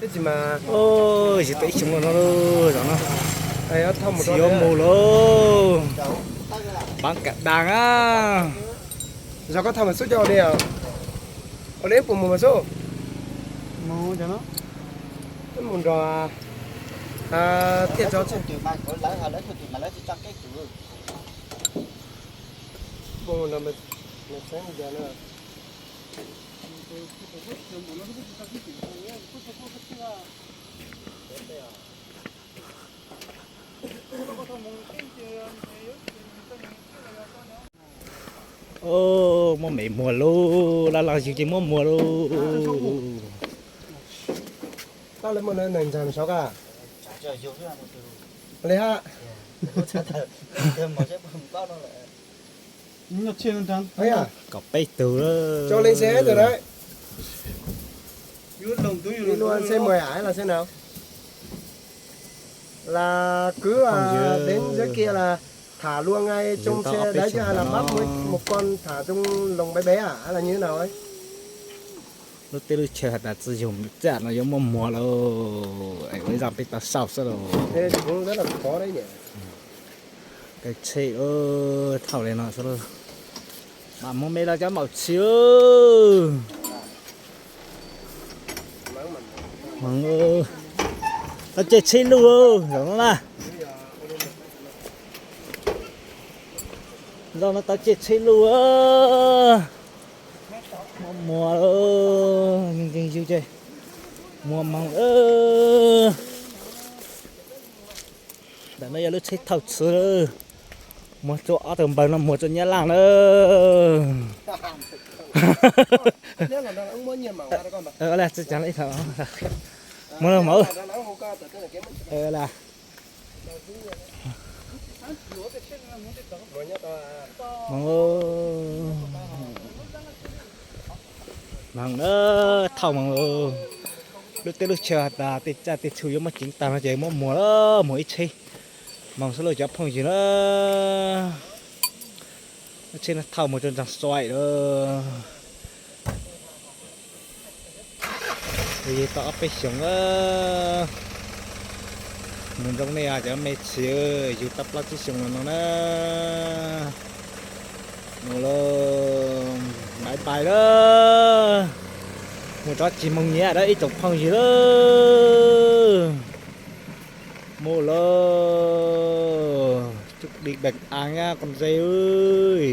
Tsis mas. Ub, tsis tau ib xyoos no lauj, zov no. Tsis yuav mus lauj. Paab kam daas na. Zov koj thaum mas xub coj li, ua li puas mus mas xub? Mus nrog thiaj tso. Ub, muaj me muag lauj, laj laj yug ces muaj muag lauj. Li hab. Kaum peb tug lawm. Las kwv deev ntawd kiag las tham luag nqaij tsoo xe dawb thiab has las pab mus ko tham tsoo loos peb peb has las nyab na. Lub teb lub chaw has tas txwj yug txaj no yuav muaj muag lauj, ua ib zaj peb tau xauj xwb lauj. Kaw tsheb thauj li no xwb lauj. Mam mus me los cov maum txhia. Tau caij tsheb luj zaum no na. Zaum no tau caij tsheb luj. Muaj muag, nkeeg yug ces muag moog. Ntawm no yog lub tsheb thauj txhuv. Muag tsua ob tug npawg no muag tsua Nyab Laj na. Muag no mas. Moog na, thauj moog lauj. Lub teb lub chaw has tas tej tsaj tej txhu yuav muab ceev tag no ces muab muag lauj, muag ib tsheb moog xwb lauj cov phooj ywg na. Lub tsheb no thauj mus rau nraag Xuaim lauj. Yug tau ob peb xyoos na. Mus nroo nej cov me txiv, yug tau plaub tsib xyoos los no na. Mus lauj, bye bye lauj. Mus tso tsis moog nyiam dab ib tsoom phooj ywg lauj. Mus lauj, chúc đi bình an nhá con dê ơi.